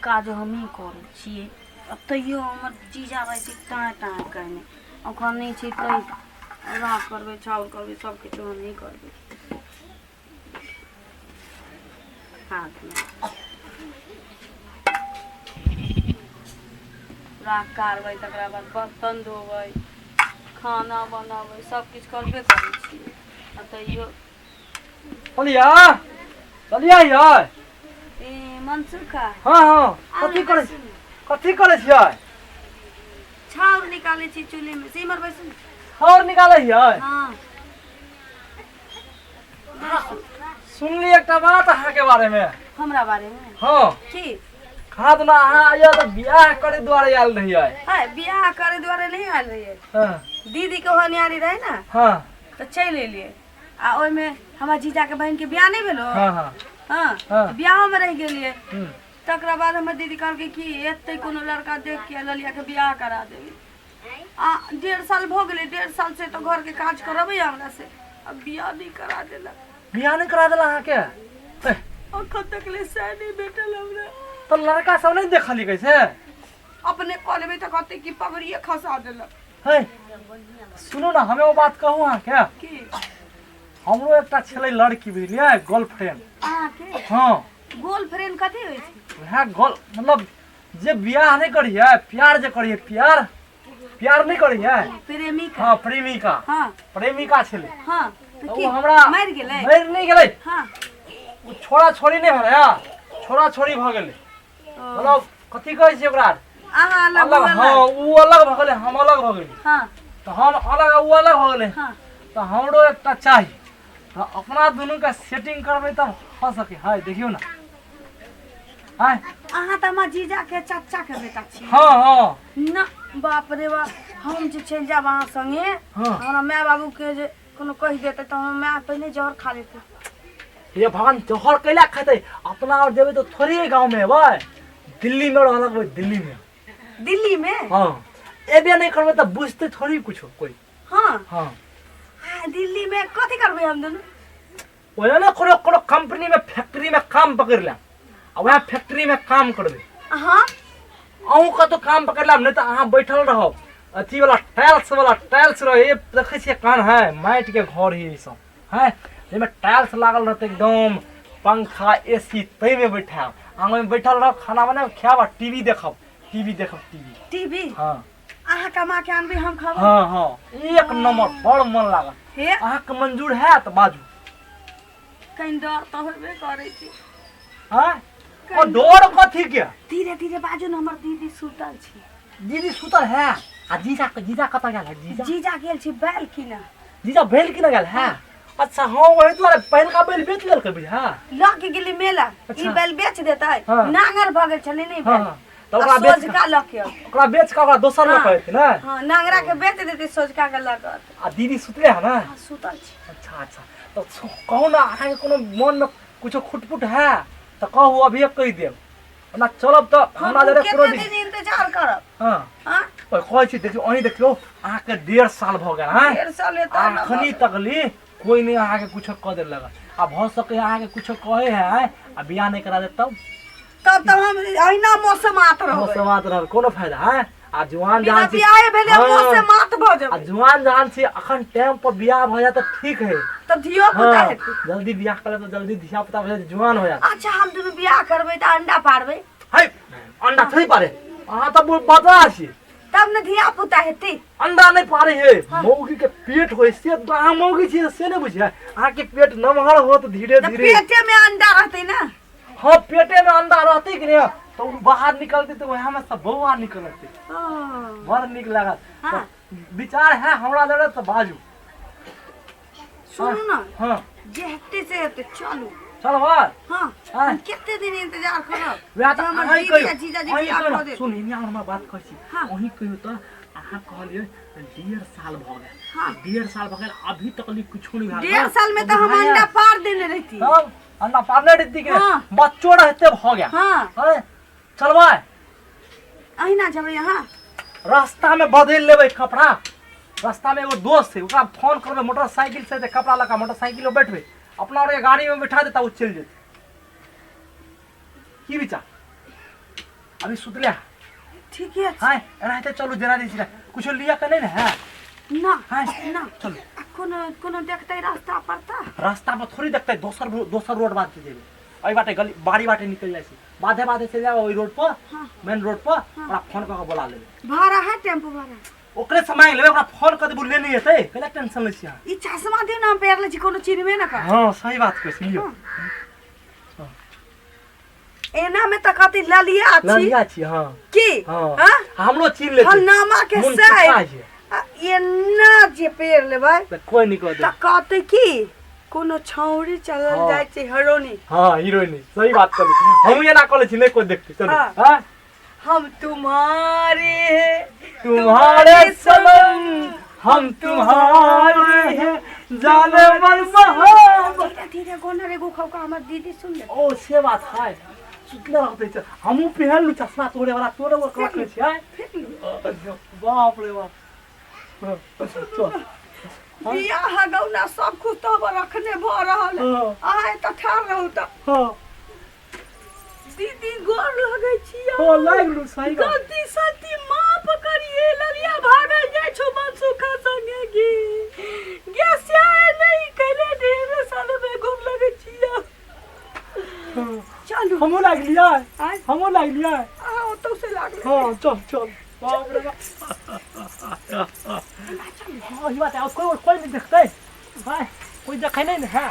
काज हमही करै छियै आ तैयो हमर जीजा रहै छै टाँय टाँय कयने। ओकरा नहि छै तै राख करबै, चाउर करबै, सब किछु हमही करबै। हाथमे राख कारबै, तकरा बाद बर्तन धोबै, खाना बनबै, सब किछु करबे करै छियै आ तैयो। चलिया चलिया यै। ए मनसुखा। हाँ हाँ, कथी करै, कथी करै छियै? छाउर निकालै छी चूल्ही में से। इमहर बैसू। छाउर निकालै छियै? हाँ। सुनली एकटा बात अहाँके बारे में। हमरा बारे में? हाँ। की कहाँ दुना अहाँ आइए तऽ बियाह करे दुआरे आयल रहियै? है, बियाह करे दुआरे नहीं आयल रहियै। हाँ। दीदी के होनियारी रहे ना। हाँ। तऽ चलि एलियै आ ओहिमे हमर जीजाके बहिनके बियाह नहि भेलो। हाँ हाँ। हाँ। हाँ। तऽ बियाहोमे रहि गेलियै। तकरा बाद हमर दीदी कहलकै कि एतै कोनो लड़का देख के ललियाके बियाह करा देबै। आ 1.5 साल भऽ गेलै, 1.5 साल से तऽ घरके काज करबै हमरा से, आ बियाह नहि करा देलक। बियाह नहि करा देला अहाँके? अखन तक ले सएह नहि भेटल हमरा। तऽ लड़का सब नहि देखली कैसे? अपने कऽ लेबै तऽ कहतै कि पगड़िए खसा देलक। है, सुनू ने, हम एगो बात कहू अहाँके? की? हमरो एकटा छलै लड़की, बुझलियै, गर्लफ्रेंड। अहाँके? हाँ। गर्लफ्रेंड कथी होइ छै? वएह गर्ल, मतलब जे बियाह नहि करियै, प्यार जे करियै, प्यार प्यार नहि करियै। प्रेमिका। हाँ, प्रेमिका। हाँ। प्रेमिका छलै। हाँ, तऽ तऽ की? ओ हमरा मरि गेलै? मरि नहि गेलै। हाँ। ओ छोड़ा छोड़ी नहि भेलै, छोड़ा छोड़ी भऽ गेलै। मतलब कथी कहै छै ओकरा? अहाँ अलग, अलग। ओ अलग। हाँ, ओ अलग भऽ गेलै, हम अलग भऽ गेली। हाँ। तऽ हम अलग, ओ अलग भऽ गेलै। हाँ। तऽ हमरो एकटा चाही, तऽ अपना दुनूके सेटिंग करबै तब भऽ सकै है। देखियौ ने, आँय। अहाँ तऽ हमर जीजा के चाचा के बेटा छी। हाँ हाँ। ना, बाप रे बाप, हम जे चलि जायब अहाँ संगे, हाँ। हमरा माय बाबू के जे कोनो कहि देतै तऽ हमर माय पहिने जहर खा लेतै। हे भगवान, जहर कैला खेतै? अपना और जेबै तऽ थोड़े गाँवमे एबै, दिल्लीमे रह लगबै, दिल्लीमे। दिल्ली में? हाँ, एबे नहि करबै तऽ बुझतै थोड़ी कुछो कोइ। हाँ। हाँ। हाँ, दिल्ली में कथी करबै हम दुनू? ओहे ने, कोनो कोनो कंपनी में, फैक्ट्री में काम पकड़ लेब आ वएह फैक्ट्री में काम करबै। हाँ। अहूँ कतौ काम पकड़ लेब, नहि तऽ अहाँ बैठल रहब। अथी वाला टाइल्स वाला, टाइल्स रहे, देखै छियै कान है, माटि के घर है ई सब है, जाहिमे टाइल्स लागल रहतै एकदम, पंखा एसी, ताहिमे बैठायब। अहाँ ओहिमे बैठल रहब, खाना बनायब, खायब आ टीवी देखब, टीवी देखब, टीवी। टीवी? हाँ। अहाँ कमा के आनबै, हम खाबो। हाँ हाँ, एक नंबर, बड़ मन लागत। हे। अहाँके मंजूर है तऽ बाजू। कनि डर तऽ होबे करै छै। हाँ, ओ डर कथी के? धीरे धीरे बाजू ने, हमर दीदी सुतल छै। दीदी सुतल है? आ जीजा, जीजा कतऽ गेल है जीजा? जीजा गेल छै बैल किनऽ। जीजा बैल किनऽ गेल है? अच्छा, हाँ, वही दुआरे पहिलका बैल बेच लेलकै बुझा। लऽ के गेली मेला। अच्छा। ई बैल बेच देतै। हाँ। नांगर भऽ गेल छलै ने हाँ, बैल। हाँ। तऽ ओकरा बेच सोझका लऽ के औतै। ओकरा बेच कऽ ओकरा दोसर लऽ के एतै ने। हाँ, नांगरा के बेच देतै, सोझका के लऽ के औतै। आ दीदी सुतले है ने? हाँ, सुतल छै। अच्छा अच्छा, तऽ कहू ने, अहाँके कोनो मनमे कुछो खुटपुट है तऽ कहू, अभिये कहि देब। ओना चलब तऽ हमरा हम जरे कोनो कते दिन इंतजार करब? हाँ। हाँ? ओए, कहै छी, देखियौ, अहीं देखियौ, अहाँके 1.5 साल भऽ गेल। हाँ। 1.5 साल हेतै ने। अखनी तकली कोई नहीं अहाँके कुछो कऽ देलक, आ भऽ सकै अहाँके कुछो कहे है आ बियाह नहि करा देत तब? तब तऽ हम अहिना मौसम आत रहबै। मौसम आत रहब, कोनो फायदा है? आ जुआन बिना जहान छी। बियाहे भेले हाँ। मौसम मात भऽ आ जेबै। जुआन जहान छी, अखन टाइम पर बियाह भऽ जाए तऽ ठीक है। तब धियो पुता हाँ, हेतै। जल्दी बियाह करब तऽ जल्दी धिया पुता भऽ जायत, जुआन हो जायत। अच्छा, हम दुनू बियाह करबै तऽ अंडा पारबै? है, अंडा थोड़ी पारे, अहाँ तऽ बदला छी। तब ने धिया पुता हेतै। अंडा नहि पारे हे, मौगी के पेट होय से तऽ अहाँ मौगी छी से नहि बुझियै, अहाँके पेट नमहर होत धीरे तऽ धीरे। पेटे में अंडा रहतै ने। हाँ, पेटे में अंडा रहतै कि नहि, तऽ ओ बाहर निकलतै तऽ वएह में सब बौआ निकलतै। बड़ नीक लागत। हाँ। तऽ विचार है हमरा जरे तऽ बाजू। सुनू ने। हाँ। जे हेतै से हेतै, चलू। चलबै? हाँ। हाँ। हम कते दिन इंतजार करब वएह तऽ जे हमर अहीं दीदी कहियौ, आ जीजाजी अहीं बियाह कहियौ कऽ ने, देत। सुन, हियाँ हमरा बात कहै छी। हाँ। अहीं कहियौ तऽ, अहाँ कहलियै 1.5 साल भऽ गेल। हाँ। 1.5 साल भऽ गेल, अभी तक ली कुछो नहीं भेल। 1.5 साल में तऽ हम अंडा पार देने रहती। तब अंडा पारने रहती के? हाँ। बच्चो रहते भऽ गेल। हाँ। अरे, चलबै? अहिना जेबै अहाँ? रास्ता में बदलि लेबै कपड़ा। रास्ता में एगो दोस्त है, ओकरा फोन करबै, मोटरसाइकिल से एतै कपड़ा लऽ कऽ, मोटरसाइकिल में बैठबै, अपना और गाड़ी में बैठा देता, ओ चलि जेतै। की विचार? अभी सुतले है। ठीके छै। हाँ एनाहिते चलू जेना दै छी कुछो लिअ के नहि ने है। ना। हाँ। ना। चलू। आ कोनो कोनो देखतै रास्ता पर तऽ रास्ता पर थोड़ी देखतै, दोसर दोसर रोड बाटे जेबै, एहि बाटे गली बाड़ी बाटे निकलि जाइ छै, बाधे बाधे चलि जायब ओहि रोड पर। हाँ। मेन रोड पर ओकरा फोन कऽ के बोला लेबै। भाड़ा है टेम्पू भाड़ा? ओकरे से मांगि लेबै, ओकरा फोन कऽ देबू, लेने एतै, कैला टेंशन लै छी अहाँ? ई चश्मा दियौ ने, हम पहिर लै छी, कोनो चिन्हबे न कर। हाँ सही बात कहै छी, लियौ। एना में तऽ कथी ललिया छी? ललिया छी, हाँ। की? हाँ। हाँ? हमरो चिन्ह लेतै। फलनामा के मोन साइड चुका छै। आ एना जे पेड़ लेबै तऽ कोइ नहि कहतै। तऽ कहतै की कोनो छौरी चलल हाँ। जाइ छै हरोनी। हाँ हीरोइन, सही बात कहली, हमहूँ एना कऽ लै छी, नहि कोइ देखतै, चलू। हाँ। हाँ। हम तुम्हारे हैं, तुम्हारे सनम हम तुम्हारे हैं जाने मन मोहब्बत। धीरे धीरे गोनर एगो खौका हमर दीदी सुन ले। ओ से बात है, सुतले रहते छै। हमहूँ पहिनलू चश्मा तोरे वाला, तोरे वाला रखने छियै। फेर लू। बाप रे बाप, चल। बियाह गौना सब कुछ तो हमर रखने भऽ रहल है। हाँ। अहाँ एतऽ ठाढ़ रहू तऽ। हाँ। दीदी गोर लगै छी। हाँ लागलू, सही बात। गलती सलती माफ करिए, ललिया भागल जाइ छौ मनसुखा संगे गे गे स्याह नहीं कैले ढेरे साल में घूम लगै छिया। चलू। हमहूँ लागलियै। आय। हमहूँ लागलियै। अहाँ ओतौ से लागलै। हाँ चल चल, बाप रे बाप। हाँ ई बात है, कोई कोई नहीं देखतै भाई, कोई देखै नहीं ने है।